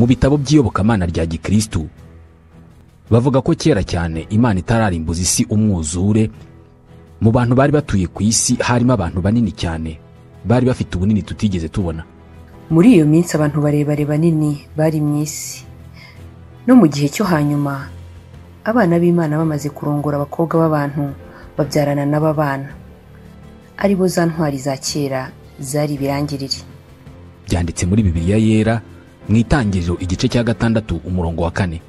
Mu bitabo by'iyobokamana rya gikristu bavuga ko kera cyane Imana itararimbuza isi umwuzure, mu bantu bari batuye ku isi harimo abantu banini cyane bari bafite ubunini tutigeze tubona. Muri iyo minsi abantu barebare banini bari mu isi. No mu gihe cyo hanyuma abana b'Imana bamaze kurongora abakobwa b'abantu babyarana n'ababana, ari bo za ntwari za kera zari ibirangirire. Byanditse muri Bibiliya yera mu Itangiriro igice cya 6 umurongo wa 4.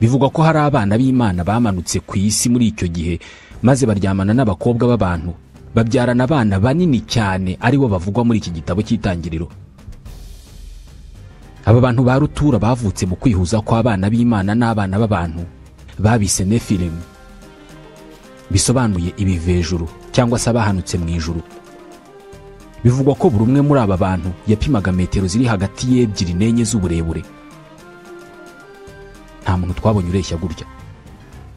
Bivugwa ko hari abana b'Imana bamanutse ku isi muri icyo gihe maze baryamana n'abakobwa b'abantu babyarana abana banini cyane ari bo bavugwa muri iki gitabo cy'Itangiriro. Aba bantu ba rutura bavutse mu kwihuza kw'abana b'Imana n'abana b'abantu babise Nefilim, bisobanuye ibivejuru cyangwa se abahanutse mu ijuru. Bivugwa ko buri umwe muri aba bantu yapimaga metero ziri hagati y'ebyiri n'enye z'uburebure. Nta muntu twabonye ureshya gutya.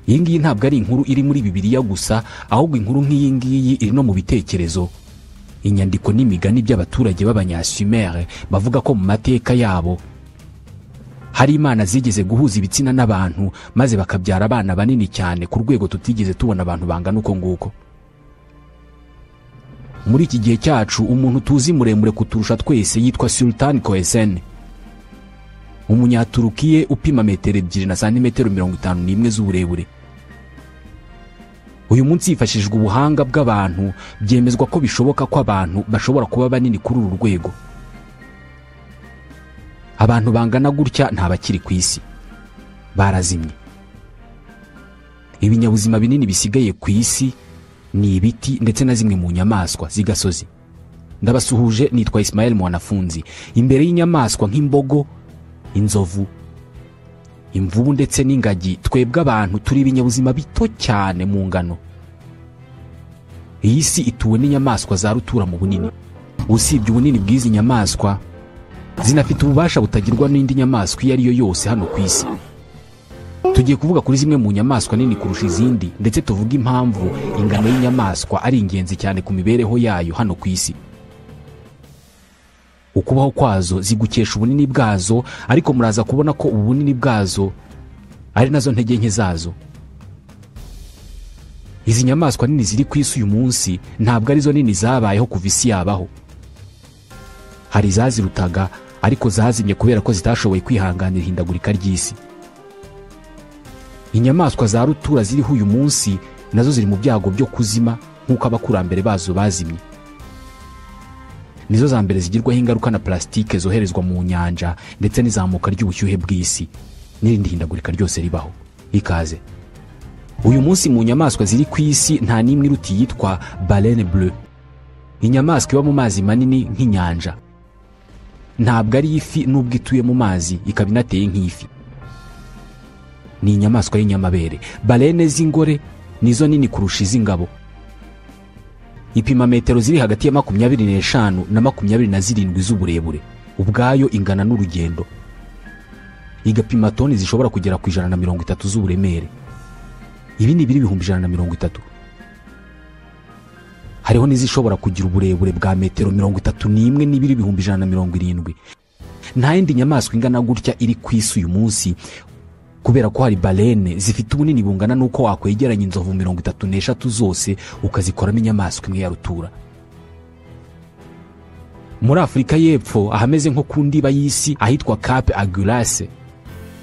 Iyi ngiyi ntabwo ari inkuru iri muri Bibiliya gusa, ahubwo inkuru nk'iyi ngiyi iri no mu bitekerezo, inyandiko n'imigani by'abaturage b'Abanyasumere bavuga ko mu mateka yabo hari imana zigeze guhuza ibitsina n'abantu maze bakabyara abana banini cyane ku rwego tutigeze tubona abantu bangana uko nguko. Muri iki gihe cyacu umuntu tuzi muremure kuturusha twese yitwa Sultan Koesen, Umunyaturukiye upima metero 2 na santimetero 51 z'uburebure. Uyu munsi hifashishijwe ubuhanga bw'abantu byemezwa ko bishoboka ko abantu bashobora kuba banini kuri uru rwego. Abantu bangana gutya nta bakiri ku isi, barazimye. Ibinyabuzima binini bisigaye ku isi ni ibiti ndetse na zimwe mu nyamaswa z'igasozi. Ndabasuhuje, nitwa Ismael Mwanafunzi. Imbere y'inyamaswa nk'imbogo, inzovu, imvubu ndetse n'ingagi, twebwe abantu turi ibinyabuzima bito cyane mu ngano. Iyi si ituwe n'inyamaswa za rutura mu bunini. Usibye ubunini bw'izi nyamaswa, zinafite ububasha butagirwa n'indi nyamaswa iyo ari yo yose hano ku isi. Tugiye kuvuga kuri zimwe mu nyamaswa nini kurusha izindi, ndetse tuvuga impamvu ingano y'inyamaswa ari ingenzi cyane ku mibereho yayo hano ku isi. Ukubaho kwazo zigukesha ubunini bwazo, ariko muraza kubona ko ubunini bwazo ari nazo ntege nke zazo. Izi nyamaswa nini ziri ku isi uyu munsi ntabwo arizo nini zabayeho kuva isi yabaho. Hari izazirutaga ariko zazimye kubera ko zitashoboye kwihanganira ihindagurika ry'isi. Inyamaswa za rutura ziriho uyu munsi nazo ziri mu byago byo kuzima nk'uko abakurambere bazo bazimye. Nizo za mbere zigirwaho ingaruka na plastike zoherezwa mu nyanja ndetse n'izamuka ry'ubushyuhe bw'isi n'irindi hindagurika ryose ribaho. Ikaze. Uyu munsi mu nyamaswa ziri ku isi nta n'imwe iruta yitwa baleine bleue, inyamaswa iba mu mazi manini nk'inyanja. Ntabwo ari ifi nubwo ituye mu mazi ikaba inateye nk'ifi. Ni inyamaswa y'inyamabere. Baleine z'ingore nizo nini kurusha iz'ingabo. Ipima metero ziri hagati ya 25 na 27 z'uburebure, ubwayo ingana n'urugendo. Igapima toni zishobora kugera ku 130 z'uburemere. Ibi ni ibiri 130. Hariho n'izishobora kugira uburebure bwa metero 31 n'ibiri 170. Nta yindi nyamaswa ingana gutya iri ku isi uyu munsi, kubera ko hari baleine zifite ubunini bungana n'uko wakwegeranya inzovu 33 zose ukazikoramo inyamaswa imwe ya rutura. Muri Afurika y'Epfo ahameze nko ku ndiba y'isi ahitwa Cape Agulhas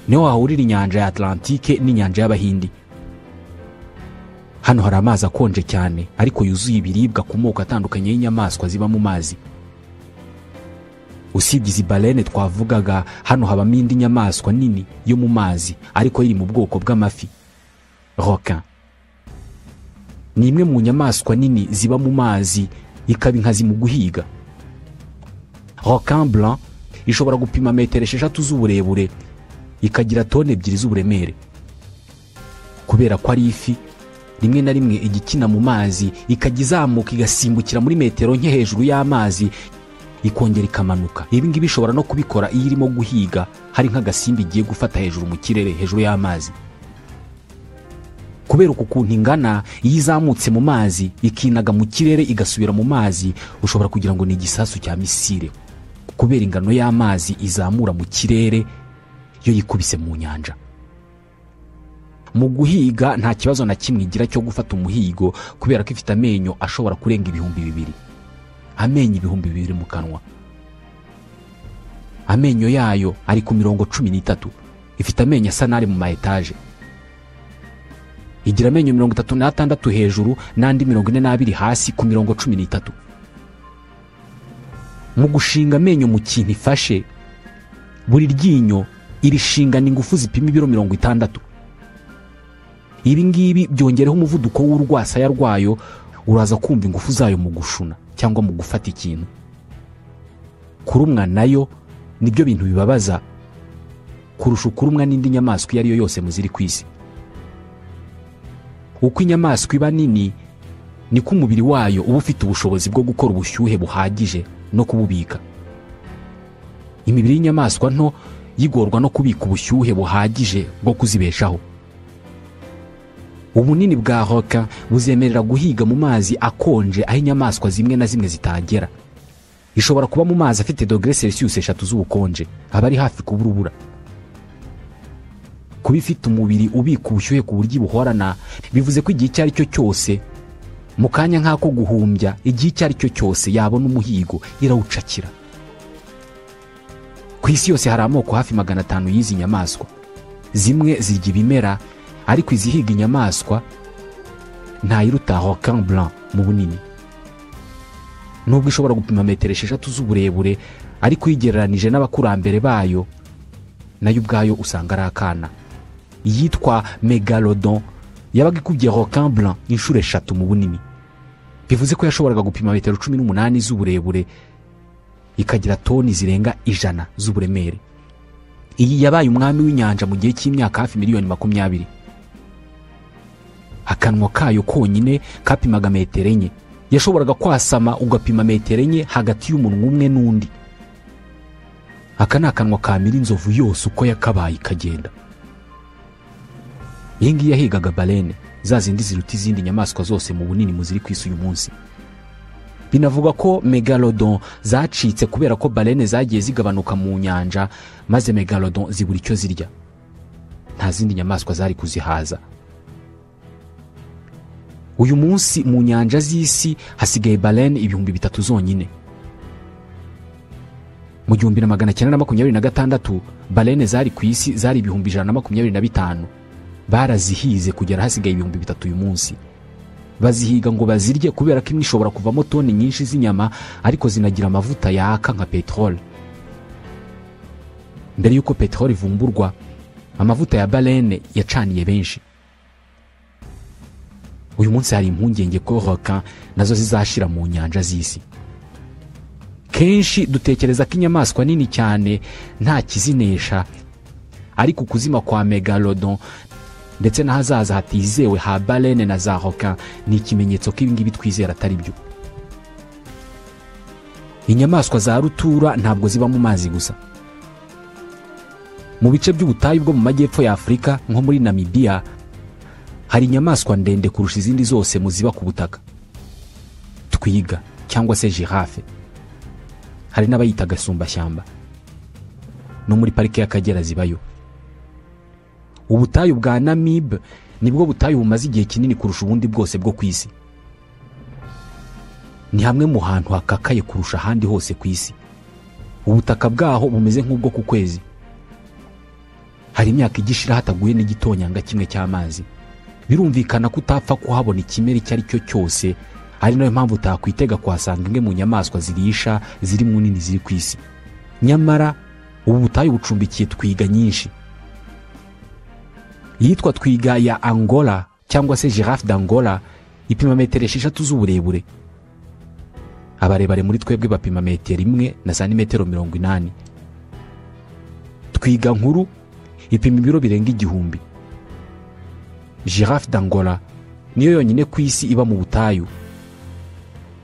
niho hahurira inyanja ya Atlantike n'inyanja y'Abahindi. Hano hari amazi akonje cyane ariko yuzuye ibiribwa ku moko atandukanye y'inyamaswa ziba mu mazi. Usibye izi baleine twavugaga, hano habamo indi nyamaswa nini yo mu mazi ariko iri mu bwoko bw'amafi, requin. Ni imwe mu nyamaswa nini ziba mu mazi, ikaba inkazi mu guhiga. Requin blanc ishobora gupima metero 6 z'uburebure, ikagira tone 2 z'uburemere. Kubera ko ari ifi, rimwe na rimwe igikina mu mazi ikajya izamuka igasimbukira muri metero nke hejuru y'amazi ikongera ikamanuka. Ibi ngibi bishobora no kubikora iyo irimo guhiga hari nk'agasimba igiye gufata hejuru mu kirere hejuru y'amazi. Kubera uku kuntu ingana, iyo izamutse mu mazi ikinaga mu kirere igasubira mu mazi, ushobora kugira ngo ni igisasu cya misile Kubera ingano y'amazi izamura mu kirere iyo yikubise mu nyanja. Mu guhiga nta kibazo na kimwe igira cyo gufata umuhigo, kubera ko ifite amenyo ashobora kurenga 2000. Amenyo 2000 mu kanwa. Amenyo yayo ari ku mirongo 13. Ifite amenyo asa n'ari mu ma etaje. Igira amenyo 36 hejuru n'andi 42 hasi ku mirongo 13. Mu gushinga amenyo mu kintu ifashe, buri ryinyo irishingana ingufu zipima ibiro 60. Ibi ngibi byongereho umuvuduko w'urwasaya rwayo, uraza kumva ingufu zayo mu gushuna cyangwa mu gufata ikintu. Kurumwa nayo nibyo bintu bibabaza kurusha ukurumwa n'indi nyamaswa iyo ari yo yose muziri ku isi. Uko inyamaswa iba nini niko umubiri wayo uba ufite ubushobozi bwo gukora ubushyuhe buhagije no kububika. Imibiri y'inyamaswa nto yigorwa no kubika ubushyuhe buhagije bwo kuzibeshaho. Ubunini bwa requin buzemerera guhiga mu mazi akonje aho inyamaswa zimwe na zimwe zitagera. Ishobora kuba mu mazi afite dogere Celsius 3 z'ubukonje, aba ari hafi kuba urubura. Kuba ifite umubiri ubika ubushyuhe ku buryo buhorana bivuze ko igihe icyo ari cyo cyose, mu kanya nk'ako guhumbya, igihe icyo ari cyo cyose yabona umuhigo irawucakira. Ku isi yose hari amoko hafi 500 y'izi nyamaswa. Zimwe zirya ibimera, ariko izihiga inyamaswa ntayiruta requin blanc mu bunini. Nubwo ishobora gupima metero 6 z'uburebure, ariko uyigereranije n'abakurambere bayo nayo ubwayo usanga ari akana. Yitwa megalodon yabaga ikubye requin blanc inshuro 3 mu bunini. Bivuze ko yashoboraga gupima metero 18 z'uburebure, ikagira toni zirenga 100 z'uburemere. Iyi yabaye umwami w'inyanja mu gihe cy'imyaka hafi miliyoni 20. Akanwa kayo konyine kapimaga metero 4. Yashoboraga kwasama ugapima metero 4 hagati y'umunwa umwe n'undi. Aka ni akanwa kamira inzovu yose uko yakabaye ikagenda. Iyi ngiyi yahigaga balene, za zindi ziruta izindi nyamaswa zose mu bunini muziri ku isi uyu munsi. Binavuga ko megalodon zacitse kubera ko balene zagiye zigabanuka mu nyanja, maze megalodon zibura icyo zirya. Nta zindi nyamaswa zari kuzihaza. Uyu munsi mu nyanja z'isi hasigaye balene 3000 zonyine. Mu 1926 balene zari ku isi zari 125,000. Barazihize kugera hasigaye 3000 uyu munsi. Bazihiga ngo bazirye kubera ko imwe ishobora kuvamo toni nyinshi z'inyama, ariko zinagira amavuta yaka nka petrole. Mbere yuko petrole ivumburwa, amavuta ya balene yacaniye benshi. Uyu munsi hari impungenge ko requin nazo zizashira mu nyanja z'isi. Kenshi dutekereza ko inyamaswa nini cyane nta kizinesha, ariko kuzima kwa megalodon ndetse n'ahazaza hatizewe ha balene na za requin ni ikimenyetso ko ibingibi twizera atari byo. Inyamaswa za rutura ntabwo ziba mu mazi gusa. Mu bice by'ubutayu bwo mu majyepfo ya Afurika nko muri Namibia hari inyamaswa ndende kurusha izindi zose mu ziba ku butaka. Twiga cyangwa se girafe. Hari n'abayita gasumbashyamba. No muri parike y'Akagera zibayo. Ubutayu bwa Namib nibwo butayu bumaze igihe kinini kurusha ubundi bwose bwo ku isi. Ni hamwe mu hantu hakakaye kurusha ahandi hose ku isi. Ubutaka bwaho bumeze nk'ubwo ku kwezi. Hari imyaka igishira hataguye n'igitonyanga kimwe cy'amazi. Birumvikana ko utapfa kuhabona ikimera icyo ari cyo cyose, ari nayo mpamvu utakwitega kuhasanga imwe mu nyamaswa zirisha ziri mu nini ziri ku isi. Nyamara ubu butayu bucumbikiye twiga nyinshi. Yitwa twiga ya Angola cyangwa se girafe d'Angola ipima metero 6 z'uburebure. Abarebare muri twebwe bapima metero 1 na santimetero 80. Twiga nkuru ipima ibiro birenga 1000. Girafe d'Angola niyo yonyine ku isi iba mu butayu.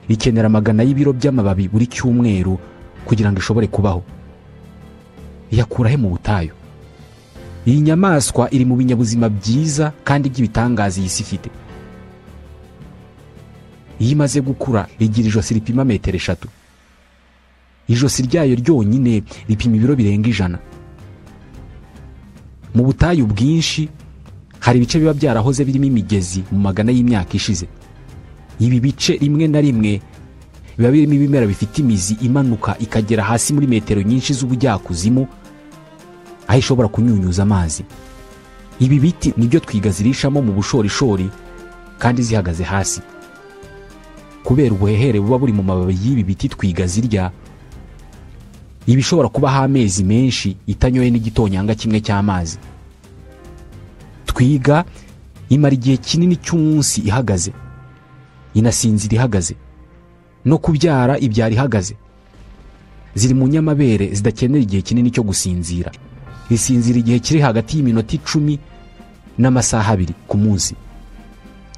Ikenera magana y'ibiro by'amababi buri cyumweru kugira ngo ishobore kubaho. Yakura he mu butayu? Iyi nyamaswa iri mu binyabuzima byiza kandi by'ibitangaza iyi si ifite. Iyo imaze gukura igira ijosi ripima metero 3. Ijosi ryayo ryonyine ripima ibiro birenga 100. Mu butayu bwinshi hari ibice biba byarahoze birimo imigezi mu magana y'imyaka ishize. Ibi bice rimwe na rimwe biba birimo ibimera bifite imizi imanuka ikagera hasi muri metero nyinshi z'ubujyakuzimu, aho ishobora kunyunyuza amazi. Ibi biti nibyo twiga zirishamo mu bushorishori kandi zihagaze hasi. Kubera ubuhehere buba buri mu mababi y'ibi biti twiga zirya, ibishobora kubaho amezi menshi itanyoye n'igitonyanga kimwe cy'amazi. Twiga imara igihe kinini cy'umunsi ihagaze, inasinzira ihagaze, no kubyara ibyara ihagaze. Ziri mu nyamabere zidakenera igihe kinini cyo gusinzira. Isinzira igihe kiri hagati y'iminota 10 n'amasaha 2 ku munsi.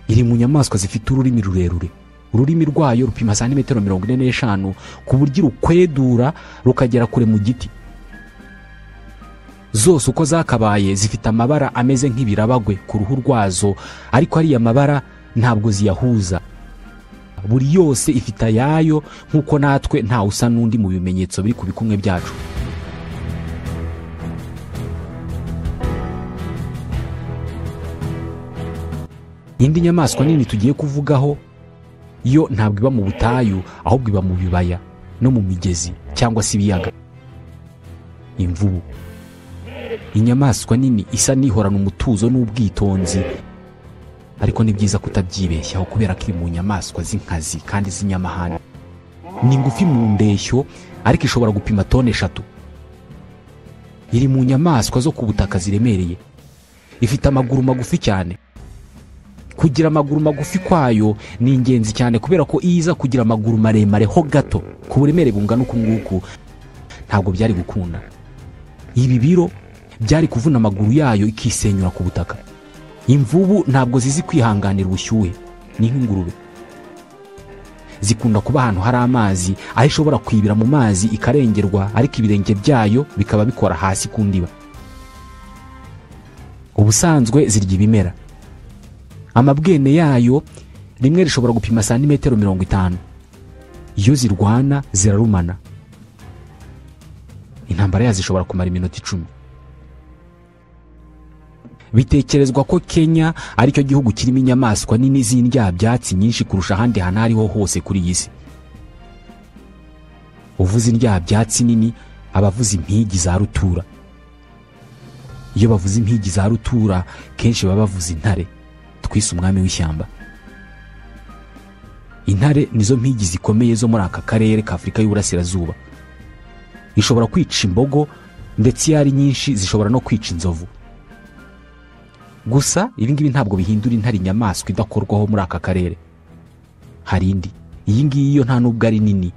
Iri mu nyamaswa zifite ururimi rurerure. Ururimi rwayo rupima santimetero 45 ku buryo rukwedura rukagera kure mu giti. Zose uko zakabaye zifite amabara ameze nk'ibirabagwe ku ruhu rwazo, ariko ariya mabara ntabwo ziyahuza. Buri yose ifite ayayo, nk'uko natwe nta usa n'undi mu bimenyetso biri ku bikumwe byacu. Indi nyamaswa nini tugiye kuvugaho yo ntabwo iba mu butayu, ahubwo iba mu bibaya no mu migezi cyangwa se ibiyaga. Imvubu, inyamaswa nini isa n'ihorana umutuzo n'ubwitonzi, ariko ni byiza kutabyibeshyaho kubera ko iri mu nyamaswa z'inkazi kandi z'inyamahane. Ni ngufi mu ndeshyo, ariko ishobora gupima tone 3. Iri mu nyamaswa zo ku butaka ziremereye. Ifite amaguru magufi cyane. Kugira amaguru magufi kwayo ni ingenzi cyane kubera ko iyo iza kugira amaguru maremare ho gato ku buremere bungana uku nguku ntabwo byari gukunda. Ibi biro byari kuvuna amaguru yayo ikisenyura ku butaka. Imvubu ntabwo zizi kwihanganira ubushyuhe, ni nk'ingurube. Zikunda kuba ahantu hari amazi, aho ishobora kwibira mu mazi ikarengerwa, ariko ibirenge byayo bikaba bikora hasi ku ndiba. Ubusanzwe zirya ibimera. Amabwene yayo rimwe rishobora gupima santimetero 50. Iyo zirwana zirarumana. Intambara yazo ishobora kumara iminota 10. Bitekerezwa ko Kenya aricyo gihugu kirimo inyamaswa nini z'indyabyatsi nyinshi kurusha ahandi hantu ariho hose kuri iyi si. Uvuze indyabyatsi nini abavuze impigi za rutura. Iyo bavuze impigi za rutura kenshi baba bavuze intare, twise umwami w'ishyamba. Intare nizo mpigi zikomeye zo muri aka karere ka Afurika y'Uburasirazuba. Ishobora kwica imbogo, ndetse iyo ari nyinshi zishobora no kwica inzovu. Gusa ibi ngibi ntabwo bihindura intare inyamaswa idakorwaho muri aka karere. Hari indi, iyi ngiyi yo nta nubwo ari nini,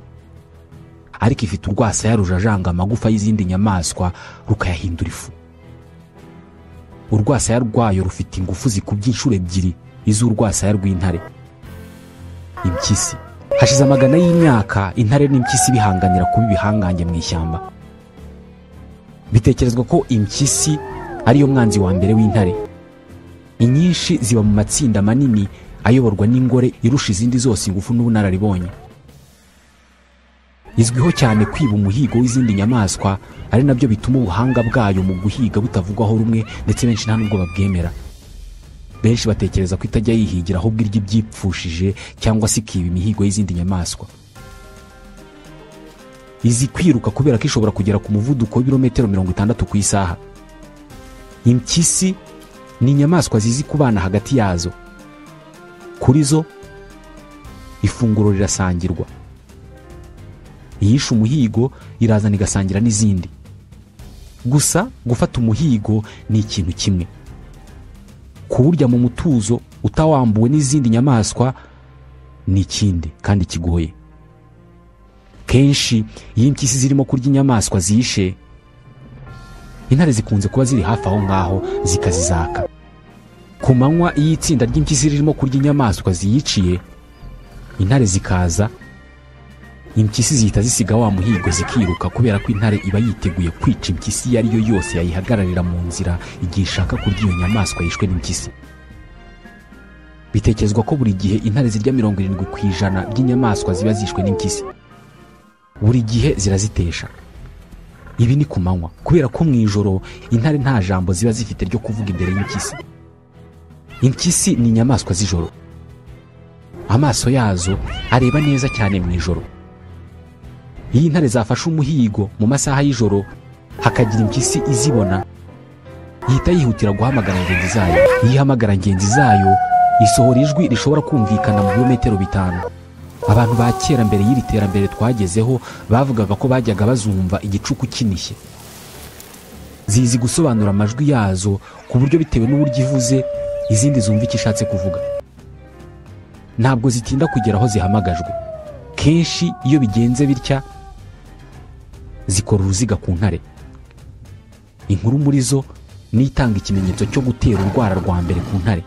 ariko ifite urwasaya rujajanga amagufa y'izindi nyamaswa rukayahindura ifu. Urwasaya rwayo rufite ingufu zikubye inshuro 2 iz'urwasaya rw'intare. Impyisi. Hashize amagana y'imyaka intare n'impyisi bihanganira kuba ibihangange mu ishyamba. Bitekerezwa ko impyisi ariyo mwanzi wa mbere w'intare. Inyinshi ziba mu matsinda manini ayoborwa n'ingore irusha izindi zose ingufu n'ubunararibonye. Izwiho cyane kwiba umuhigo w'izindi nyamaswa, ari nabyo bituma ubuhanga bwayo mu guhiga butavugwaho rumwe, ndetse benshi nta nubwo babwemera. Benshi batekereza ko itajya yihigira ahubwo irya ibyipfushije cyangwa se ikiba imihigo y'izindi nyamaswa. Izi kwiruka kubera ko ishobora kugera ku muvuduko w'ibirometero 60 ku isaha. Impyisi ni inyamaswa zizi kubana hagati yazo. Kuri zo ifunguro rirasangirwa. Iyishe umuhigo irazana igasangira n'izindi. Gusa gufata umuhigo ni ikintu kimwe, kuwurya mu mutuzo utawambuwe n'izindi nyamaswa ni ikindi kandi kigoye. Kenshi iyo impyisi zirimo kurya inyamaswa zishe, intare zikunze kuba ziri hafi aho ngaho zikazizaka. Ku manywa iyo itsinda ry'impyisi ririmo kurya inyamaswa ziyiciye, intare zikaza, impyisi zihita zisiga wa muhigo zikiruka, kubera ko intare iba yiteguye kwica impyisi iyo ari yo yose yayihagararira mu nzira igihe ishaka kurya iyo nyamaswa yishwe n'impyisi. Bitekerezwa ko buri gihe intare zirya 70% by'inyamaswa ziba zishwe n'impyisi. Buri gihe zirazitesha. Ibi ni ku manywa kubera ko mu ijoro intare nta jambo ziba zifite ryo kuvuga imbere y'impyisi. Impyisi ni inyamaswa z'ijoro. Amaso yazo areba neza cyane mu ijoro. Iyo intare zafashe umuhigo mu masaha y'ijoro hakagira impyisi izibona, ihita yihutira guhamagara ngenzi zayo. Iyo ihamagara ngenzi zayo isohora ijwi rishobora kumvikana mu birometero 5. Abantu ba kera mbere y'iri terambere twagezeho bavugaga ko bajyaga bazumva igicuku kinishye. Zizi gusobanura amajwi yazo ku buryo bitewe n'uburyo ivuze izindi zumva icyo ishatse kuvuga. Ntabwo zitinda kugera aho zihamagajwe. Kenshi iyo bigenze bitya zikora uruziga ku ntare. Inkuru muri zo nitanga ikimenyetso cyo gutera urwara rwa mbere ku ntare.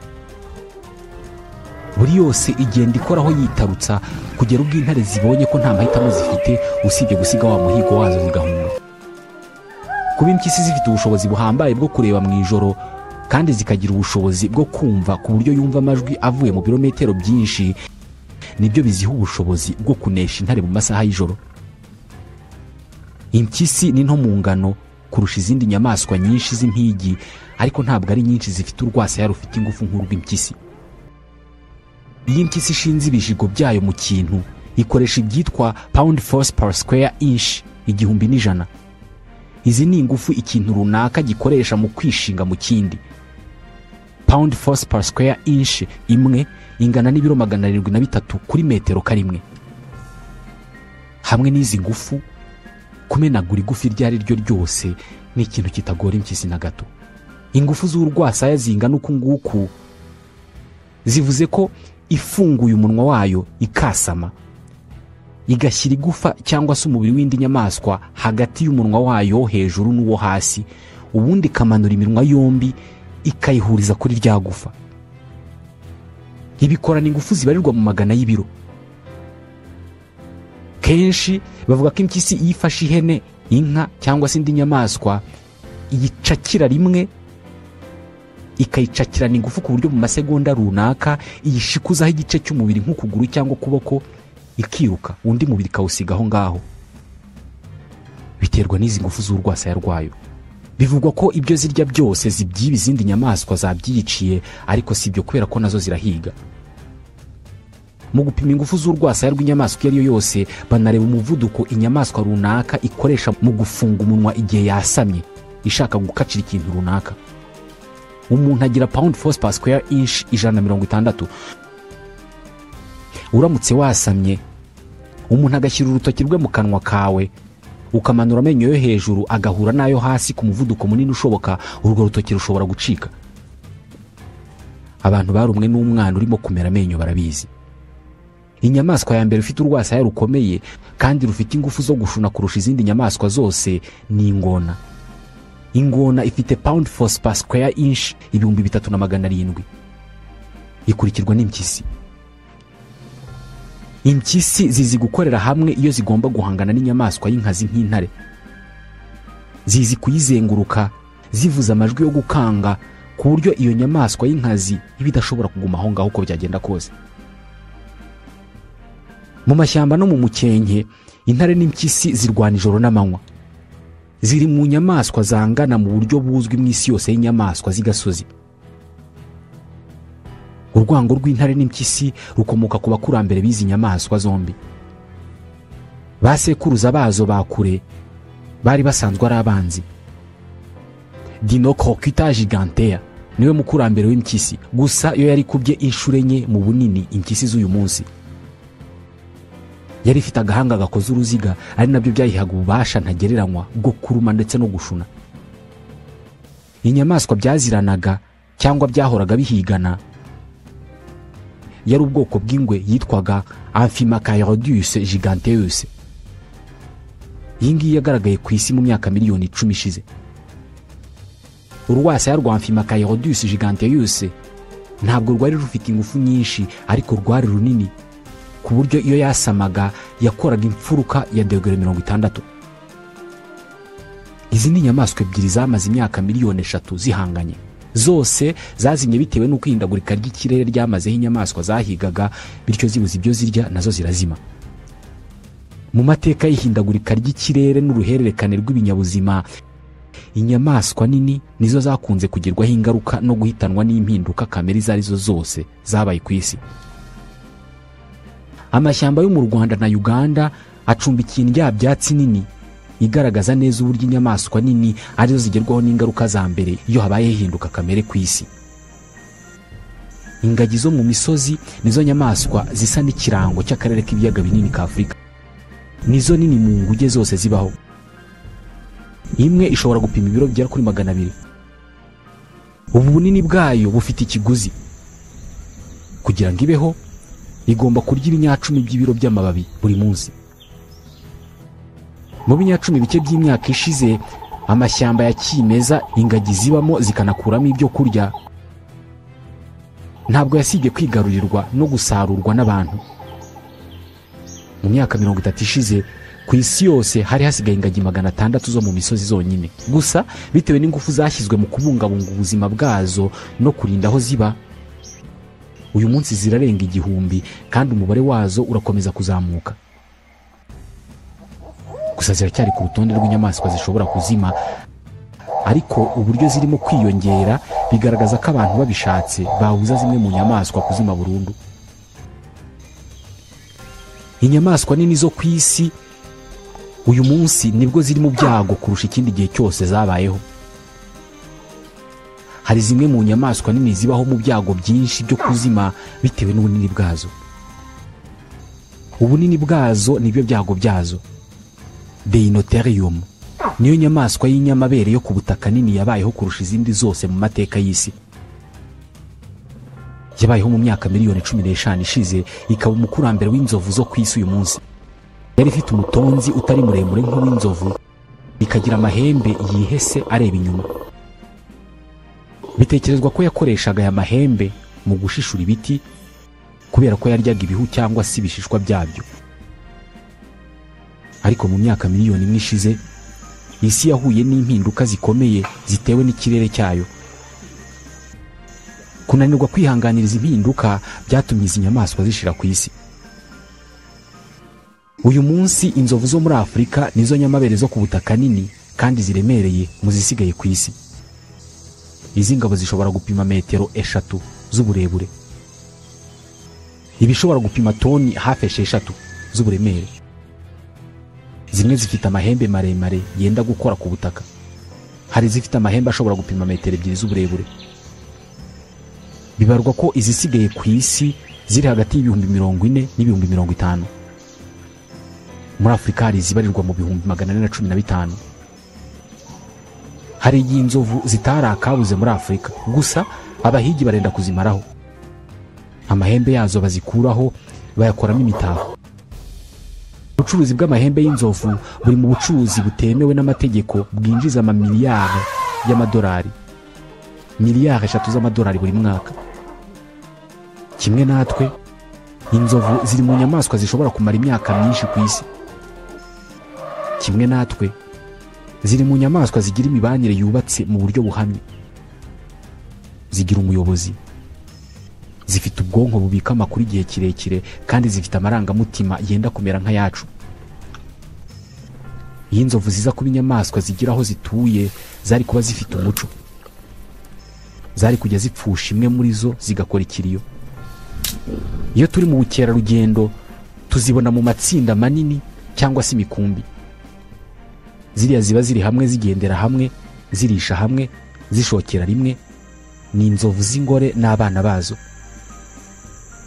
Buri yose igenda ikoraho yitarutsa kugera ubwo intare zibonye ko nta mahitamo zifite usibye gusiga wa muhigo wazo zigahunga. Kuba impyisi zifite ubushobozi buhambaye bwo kureba mu ijoro kandi zikagira ubushobozi bwo kumva ku buryo yumva amajwi avuye mu birometero byinshi, nibyo biziha ubushobozi bwo kunesha intare mu masaha y'ijoro. Impyisi ni nto mu ngano kurusha izindi nyamaswa nyinshi z'impigi, ariko ntabwo ari nyinshi zifite urwasaya rufite ingufu nk'urw'impyisi. Iyo impyisi ishinze ibijigo byayo mu kintu ikoresha ibyitwa pound force per square inch 1100. Izi ni ingufu ikintu runaka gikoresha mu kwishinga mu kindi. Pound force per square inch imwe ingana n'ibiro 703 kuri metero karimwe. Hamwe n'izi ngufu, kumenagura igufi iryo ari ryo ryose ni ikintu kitagora impyisi na gato. Ingufu z'urwasaya zingana uku nguku zivuze ko ifunguye umunwa wayo ikasama, igashyira igufa cyangwa se umubiri w'indi nyamaswa hagati y'umunwa wayo hejuru n'uwo hasi, ubundi ikamanura iminwa yombi ikayihuriza kuri rya gufa. Ibikorana ingufu zibarirwa mu magana y'ibiro. Kenshi bavuga ko impyisi iyo ifashe ihene, inka cyangwa se indi nyamaswa iyicakira rimwe, ikayicakirana ingufu ku buryo mu masegonda runaka iyishikuzaho igice cy'umubiri nk'ukuguru cyangwa ukuboko, ikiruka undi mubiri ikawusiga aho ngaho. Biterwa n'izi ngufu z'urwasaya rwayo. Bivugwa ko ibyo zirya byose zibyiba izindi nyamaswa zabyiyiciye, ariko si ibyo kubera ko nazo zirahiga. Mu gupima ingufu z'urwasaya rw'inyamaswa iyo ari yo yose, banareba umuvuduko inyamaswa runaka ikoresha mu gufunga umunwa igihe yasamye ishaka gukacira ikintu runaka. Umuntu agira pound force per square inch 160. Uramutse wasamye umuntu agashyira urutoki rwe mu kanwa kawe, ukamanura amenyo yo hejuru agahura n'ayo hasi ku muvuduko munini ushoboka, urwo rutoki rushobora gucika. Abantu barumwe n'umwana urimo kumera amenyo barabizi. Inyamaswa ya mbere ifite urwasaya rukomeye kandi rufite ingufu zo gushuna kurusha izindi nyamaswa zose ni ingona. Ingona ifite pound force per square inch 3700. Ikurikirwa n'impyisi. Impyisi zizi gukorera hamwe iyo zigomba guhangana n'inyamaswa y'inkazi nk'intare. Zizi kuyizenguruka zivuza amajwi yo gukanga ku buryo iyo nyamaswa y'inkazi iba idashobora kuguma aho ngaho uko byagenda kose. Mu mashyamba no mu mukenke, intare n'impyisi zirwana ijoro n'amanywa. Ziri mu nyamaswa zangana mu buryo buzwi mu isi yose y'inyamaswa z'igasozi. Urwango rw'intare n'impyisi rukomoka ku bakurambere b'izi nyamaswa zombi. Basekuruza bazo bakure bari basanzwe ari abanzi. Dinocrocuta gigantea niwe mukurambere w'impyisi, gusa iyo yari kubye inshuro 4 mu bunini impyisi z'uyu munsi. Yari ifite agahanga gakoze uruziga, ari nabyo byayihaga ububasha ntagereranywa bwo kuruma ndetse no gushuna. Inyamaswa byaziranaga cyangwa byahoraga bihigana yari ubwoko bw'ingwe yitwaga Amphimachairodus giganteus. Iyi ngiyi yagaragaye ku isi mu myaka miliyoni 10 ishize. Urwasaya rwa Amphimachairodus giganteus ntabwo rwari rufite ingufu nyinshi, ariko rwari runini ku buryo iyo yasamaga yakoraga imfuruka ya degere 60. Izi ni inyamaswa ebyiri zamaze imyaka miliyoni 3 zihanganye. Zose zazimye bitewe n'uko ihindagurika ry'ikirere ryamazeho inyamaswa zahigaga, bityo zibuze ibyo zirya nazo zirazima. Mu mateka y'ihindagurika ry'ikirere n'uruhererekane rw'ibinyabuzima, inyamaswa nini nizo zakunze kugerwaho ingaruka no guhitanwa n'impinduka kamere izo arizo zose zabaye ku isi. Amashyamba yo mu Rwanda na Uganda acumbikiye indyabyatsi nini igaragaza neza uburyo inyamaswa nini arizo zigerwaho n'ingaruka za mbere iyo habaye ihinduka kamere ku isi. Ingagi zo mu misozi nizo nyamaswa zisa n'ikirango cy'akarere k'ibiyaga binini ka Afurika. Nizo nini mu nguge zose zibaho. Imwe ishobora gupima ibiro bigera kuri 200. Ubu bunini bwayo bufite ikiguzi. Kugira ngo ibeho igomba kurya ibinyacumi by'ibiro by'amababi buri munsi. Mu binyacumi bike by'imyaka ishize, amashyamba ya kimeza ingagi zibamo zikanakuramo ibyo kurya ntabwo yasibye kwigarurirwa no gusarurwa n'abantu. Mu myaka 30 ishize ku isi yose hari hasigaye ingagi 600 zo mu misozi zonyine. Gusa bitewe n'ingufu zashyizwe mu kubungabunga ubuzima bwazo no kurinda aho ziba, uyu munsi zirarenga 1000 kandi umubare wazo urakomeza kuzamuka. Gusa ziracyari ku rutonde rw'inyamaswa zishobora kuzima, ariko uburyo zirimo kwiyongera bigaragaza ko abantu babishatse bahuza zimwe mu nyamaswa kuzima burundu. Inyamaswa nini zo ku isi uyu munsi nibwo ziri mu byago kurusha ikindi gihe cyose zabayeho. Hari zimwe mu nyamaswa nini zibaho mu byago byinshi byo kuzima bitewe n'ubunini bwazo. Ubunini bwazo nibyo byago byazo. Deinotherium niyo nyamaswa y'inyamabere yo ku butaka nini yabayeho kurusha izindi zose mu mateka y'isi. Yabayeho mu myaka miliyoni 15 ishize, ikaba umukurambere w'inzovu zo ku isi uyu munsi. Yari ifite umutonzi utari muremure nk'uw'inzovu, ikagira amahembe yihese areba inyuma. Bitekerezwa ko yakoreshaga aya mahembe mu gushishura ibiti kubera ko yaryaga ibihu cyangwa se ibishishwa byabyo. Ariko mu myaka miliyoni 1 ishize, isi yahuye n'impinduka zikomeye zitewe n'ikirere cyayo. Kunanirwa kwihanganiriza impinduka byatumye izi nyamaswa zishira ku isi. Uyu munsi inzovu zo muri Afurika nizo nyamabere zo ku butaka nini kandi ziremereye mu zisigaye ku isi. Izi ngabo zishobora gupima metero 3 z'uburebure, ibishobora gupima toni hafi 6 z'uburemere. Zimwe zifite amahembe maremare yenda gukora ku butaka. Hari zifite amahembe ashobora gupima metero 2 z'uburebure. Bibarwa ko izisigaye ku isi ziri hagati y'ibihumbi 40 n'ibihumbi 50. Muri Afurika hari izibarirwa mu bihumbi 415. Hari igihe inzovu zitari akabuze muri Afurika, gusa abahigi barenda kuzimaraho. Amahembe yazo bazikuraho bayakoramo imitako. Ubucuruzi bw'amahembe y'inzovu buri mu bucuruzi butemewe n'amategeko bwinjiza amamiliyari y'amadolari, miliyari 3 z'amadolari buri mwaka. Kimwe natwe, inzovu ziri mu nyamaswa zishobora kumara imyaka myinshi ku isi. Kimwe natwe, ziri mu nyamaswa zigira imibanire yubatse mu buryo buhamye. Zigira umuyobozi, zifite ubwonko bubika amakuru igihe kirekire, kandi zifite amarangamutima yenda kumera nk'ayacu. Iyo inzovu ziza kuba inyamaswa zigira aho zituye, zari kuba zifite umuco. Zari kujya zipfusha imwe muri zo zigakora ikiriyo. Iyo turi mu bukerarugendo tuzibona mu matsinda manini cyangwa se imikumbi. Ziriya ziba ziri hamwe, zigendera hamwe, zirisha hamwe, zishokera rimwe. Ni inzovu z'ingore n'abana bazo.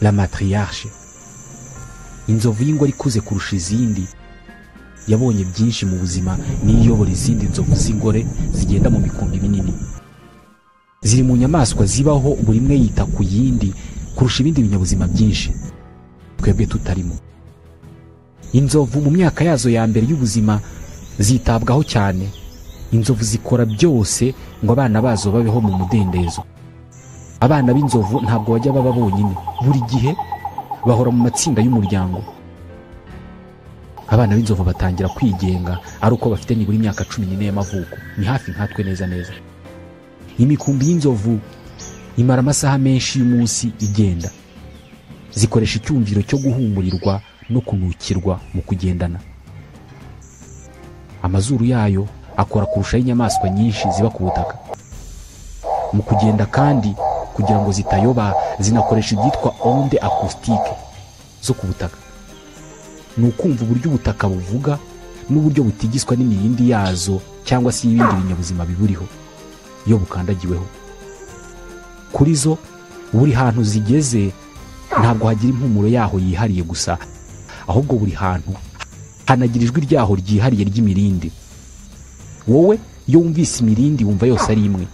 La matriarche, inzovu y'ingore ikuze kurusha izindi, yabonye byinshi mu buzima, niyobora izindi nzovu z'ingore zigenda mu mikumbi minini. Ziri mu nyamaswa zibaho buri imwe yita ku yindi kurusha ibindi binyabuzima byinshi twebwe tutarimo. Inzovu mu myaka yazo ya mbere y'ubuzima zitabwaho cyane. Inzovu zikora byose ngo abana bazo babeho mu mudendezo. Abana b'inzovu ntabwo bajya baba bonyine, buri gihe bahora mu matsinda y'umuryango. Abana b'inzovu batangira kwigenga ari uko bafite nibura imyaka 14 y'amavuko, ni hafi nkatwe neza neza. Imikumbi y'inzovu imara amasaha menshi y'umunsi igenda. Zikoresha icyumviro cyo guhumurirwa no kunukirwa mu kugendana. Amazuru yayo akora kurusha inyamaswa nyinshi ziba ku butaka. Mu kugenda kandi kugira ngo zitayoba zinakoresha ibyitwa onde acoustique zo ku butaka. Ni ukumva uburyo ubutaka buvuga n'uburyo butigiswa n'imirindi yazo cyangwa se ibindi binyabuzima biburiho iyo bukandagiweho. Kuri zo buri hantu zigeze ntabwo hagira impumuro yaho yihariye gusa, ahubwo buri hantu hanagira ijwi ryaho ryihariye ry'imirindi. Wowe iyo wumvise imirindi wumva yose ari imwe,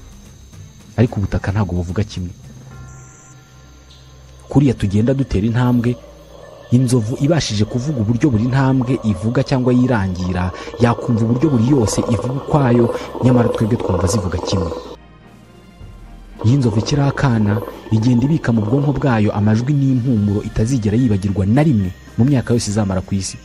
ariko ubutaka ntabwo buvuga kimwe. Kuriya tugenda dutera intambwe, inzovu ibashije kuvuga uburyo buri ntambwe ivuga cyangwa yirangira, yakumva uburyo buri yose ivuga ukwayo, nyamara twebwe twumva zivuga kimwe. Iyi nzovu ikiri akana igenda ibika mu bwonko bwayo amajwi n'impumuro itazigera yibagirwa na rimwe mu myaka yose izamara ku isi.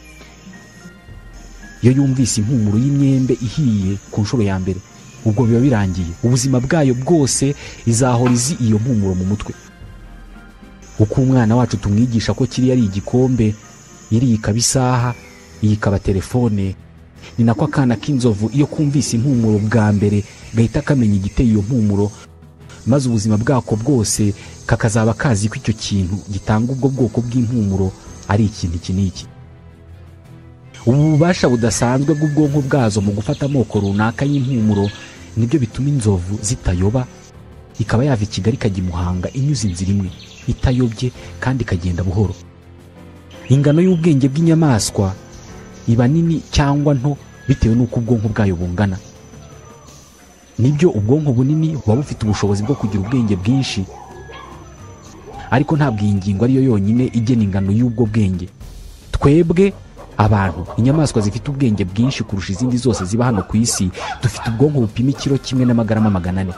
Iyo yumvise impumuro y'imyembe ihiye ku nshuro ya mbere, ubwo biba birangiye, ubuzima bwayo bwose izahora izi iyo mpumuro mu mutwe. Uko umwana wacu tumwigisha ko kiri ari igikombe, iri ikaba isaha, iyi ikaba telefone, ni nako akana k'inzovu iyo kumvise impumuro bwa mbere gahita kamenya igiteye iyo mpumuro, maze ubuzima bwako bwose kakazaba kazi ko icyo kintu gitanga ubwo bwoko bw'impumuro ari ikintu iki n'iki. Ubu bubasha budasanzwe bw'ubwonko bwazo mu gufata amoko runaka y'impumuro nibyo bituma inzovu zitayoba, ikaba yava i Kigali ikajya i Muhanga inyuze inzira imwe itayobye kandi ikagenda buhoro. Ingano y'ubwenge bw'inyamaswa iba nini cyangwa nto bitewe n'uko ubwonko bwayo bungana. Nibyo, ubwonko bunini buba bufite ubushobozi bwo kugira ubwenge bwinshi, ariko ntabwo iyi ngingo ariyo yonyine igena ingano y'ubwo bwenge. Twebwe abantu, inyamaswa zifite ubwenge bwinshi kurusha izindi zose ziba hano ku isi, dufite ubwonko bupima ikiro kimwe n'amagarama 400.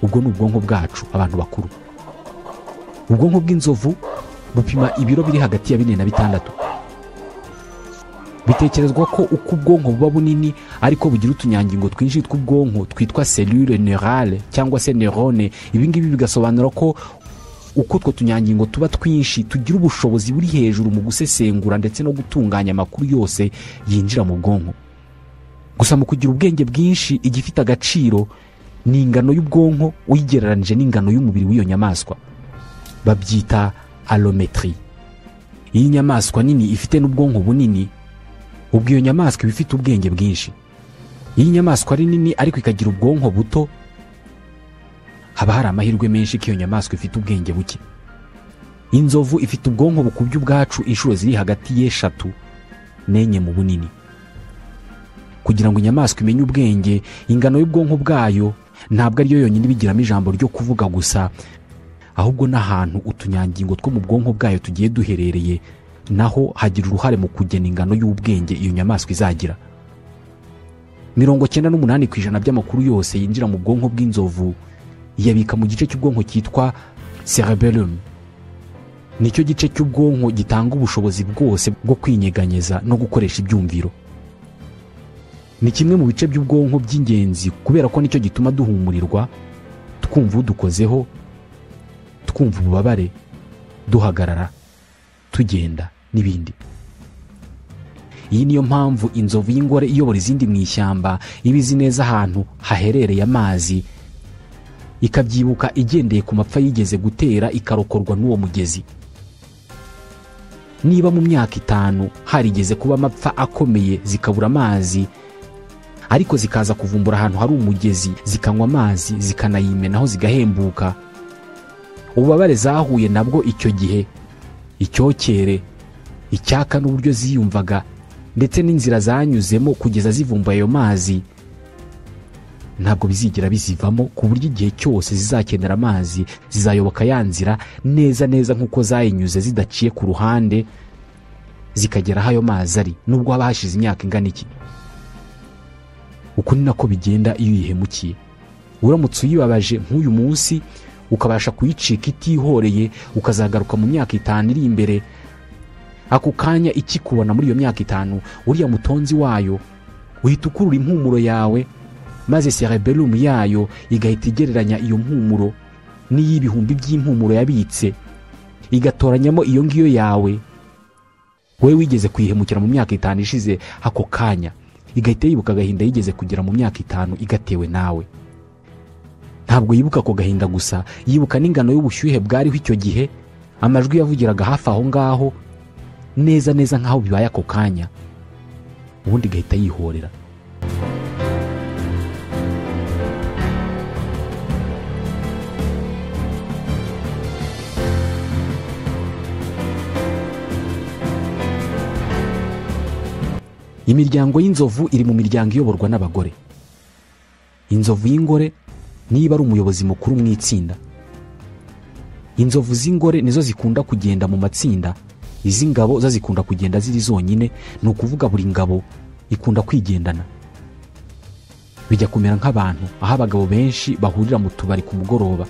Ubwo ni ubwonko bwacu abantu bakuru. Ubwonko bw'inzovu bupima ibiro biri hagati ya 4 na 6. Bitekerezwa ko uko ubwonko buba bunini ariko bugira utunyangingo twinshi tw'ubwonko twitwa cellule neurale cyangwa se neurone. Ibi ngibi bigasobanura ko uko utwo tunyangingo tuba twinshi tugira ubushobozi buri hejuru mu gusesengura ndetse no gutunganya amakuru yose yinjira mu bwonko. Gusa mu kugira ubwenge bwinshi, igifite agaciro ni ingano y'ubwonko uyigereranije n'ingano y'umubiri w'iyo nyamaswa. Babyita allometrie. Iyi nyamaswa nini ifite n'ubwonko bunini, ubwo iyo nyamaswa iba ifite ubwenge bwinshi. Iyi nyamaswa ari nini ariko ikagira ubwonko buto, haba hari amahirwe menshi ko iyo nyamaswa ifite ubwenge buke. Inzovu ifite ubwonko bukubye ubwacu inshuro ziri hagati y'3 n'4 mu bunini. Kugira ngo inyamaswa imenye ubwenge, ingano y'ubwonko bwayo ntabwo ariyo yonyine ibigiramo ijambo ryo kuvuga gusa, ahubwo n'ahantu utunyangingo two mu bwonko bwayo tugiye duherereye naho hagira uruhare mu kugena ingano y'ubwenge iyo nyamaswa izagira. 98% by'amakuru yose yinjira mu bwonko bw'inzovu yabika mu gice cy'ubwonko cyitwa cerebellum. Nicyo gice cy'ubwonko gitanga ubushobozi bwose bwo kwinyeganyeza no gukoresha ibyumviro. Ni kimwe mu bice by'ubwonko by'ingenzi kubera ko nicyo gituma duhumurirwa, twumva udukozeho, twumva ububabare, duhagarara, tugenda n'ibindi. Iyi niyo mpamvu inzovu y'ingore iyobora izindi mu ishyamba iba izi neza ahantu haherereye amazi, ikabyibuka igendeye ku mapfa yigeze gutera ikarokorwa n'uwo mugezi. Niba mu myaka 5 harigeze kuba amapfa akomeye zikabura amazi, ariko zikaza kuvumbura ahantu hari umugezi zikanywa amazi zikanayimenaho zigahembuka, ububabare zahuye nabwo icyo gihe, icyokere, icyaka n'uburyo ziyumvaga ndetse n'inzira zanyuzemo kugeza zivumbuye ayo mazi, ntabwo bizigera bizivamo, ku buryo igihe cyose zizakenera amazi zizayoboka ya nzira neza neza nk'uko zayinyuze zidaciye ku ruhande, zikagera aho ayo mazi ari nubwo haba hashize imyaka ingana iki. Uko ni nako bigenda iyo uyihemukiye. Uramutse uyibabaje nk'uyu munsi ukabasha kuyicika itihoreye, ukazagaruka mu myaka 5 iri imbere, ako kanya ikikubona muri iyo myaka 5, uriya mutonzi wayo uhita ukurura impumuro yawe, maze cerebellum yayo igahita igereranya iyo mpumuro n'iy'ibihumbi by'impumuro yabitse, igatoranyamo iyo ngiyo yawe wowe wigeze kuyihemukira mu myaka 5 ishize. Ako kanya Igahita yibuka agahinda yigeze kugera mu myaka 5 igatewe nawe. Ntabwo yibuka ako gahinda gusa, yibuka n'ingano y'ubushyuhe bwariho icyo gihe, amajwi yavugiraga hafi aho ngaho neza neza nkaho bibaye ako kanya, ubundi igahita yihorera. Imiryango y'inzovu iri mu miryango iyoborwa n'abagore. Inzovu y'ingore niba ari umuyobozi mukuru mu itsinda. Inzovu z'ingore nizo zikunda kugenda mu matsinda, iz'ingabo zo zikunda kugenda ziri zonyine, ni ukuvuga buri ngabo ikunda kwigendana. Bijya kumera nk'abantu aho abagabo benshi bahurira mu tubari ku mugoroba.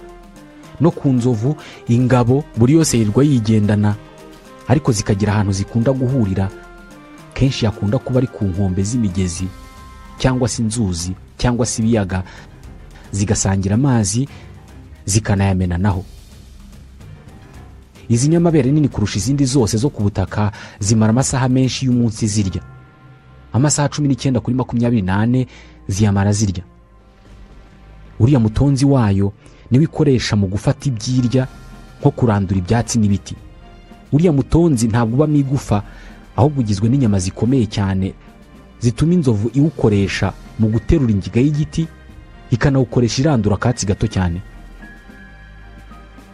No ku nzovu ingabo buri yose yirirwa yigendana, ariko zikagira ahantu zikunda guhurira, kenshi yakunda kuba ari ku nkombe z'imigezi cyangwa se inzuzi cyangwa se ibiyaga, zigasangira amazi zikanayamenanaho. Izi nyamabere nini kurusha izindi zose zo ku butaka zimara amasaha menshi y'umunsi zirya. Amasaha 19 kuri 24 ziyamara zirya. Uriya mutonzi wayo niwe ikoresha mu gufata ibyirya nko kurandura ibyatsi n'ibiti. Uriya mutonzi ntabwo uba migufa, ahubwo ugizwe n'inyama zikomeye cyane zituma inzovu iwukoresha mu guterura ingiga y'igiti, ikanawukoresha irandura akatsi gato cyane.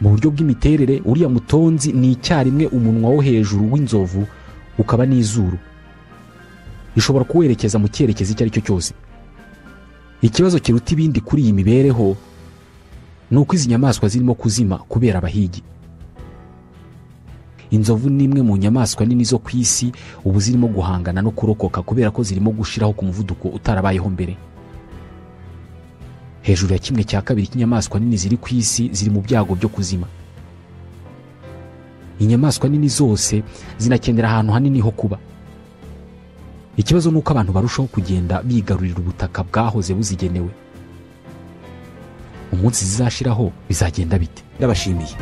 Mu buryo bw'imiterere uriya mutonzi ni icyarimwe umunwa wo hejuru w'inzovu ukaba n'izuru. Ishobora kuwerekeza mu cyerekezo icyo ari cyo cyose. Ikibazo kiruta ibindi kuri iyi mibereho ni uko izi nyamaswa zirimo kuzima kubera abahigi. Inzovu ni imwe mu nyamaswa nini zo ku isi ubu zirimo guhangana no kurokoka kubera ko zirimo gushiraho ku muvuduko utarabayeho mbere. Hejuru ya 1/2 cy'inyamaswa nini ziri ku isi ziri mu byago byo kuzima. Inyamaswa nini zose zinakenera ahantu hanini ho kuba. Ikibazo nuko abantu barushaho kugenda bigarurira ubutaka bwahoze buzigenewe. Umunsi zizashiraho bizagenda bite? Ndabashimiye.